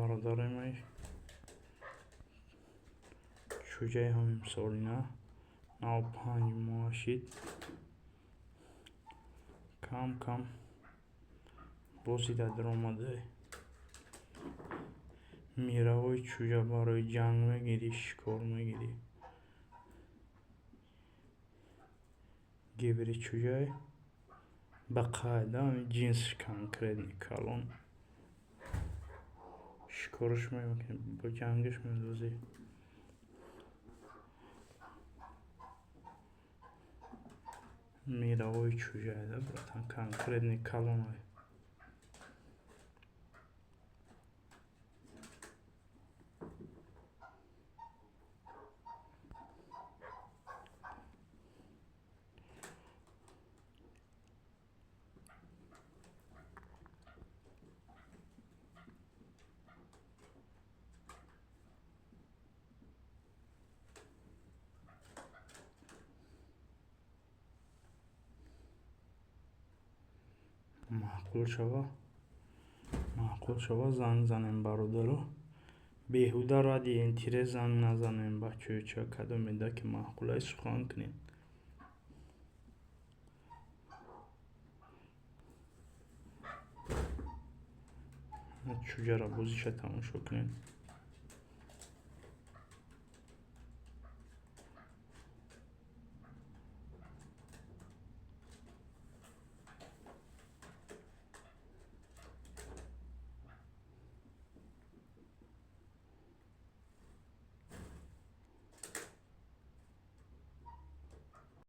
Бародарои ман, чӯҷаи ҳамимсолина, 95 моҳа шид. Кам кам бозида даромада. Мировой чӯҷа, барои ҷанг мегирӣ, шикор мегирӣ. Гибрид чӯҷаи ба қайда, ҷинсш конкретный, калон. Шикораш мекунӣ, бо ҷангаш мендозӣ. Мировой чӯҷае да, братан, конкретный, калонай. Маъқул шава, маъқул шава, занг занем, бародаро. Беҳуда ради интерес занг назанем, бачаҳо. Кадомеда ки маъқулай, сухан кунед. Чӯҷара бозиша тамошо кунед.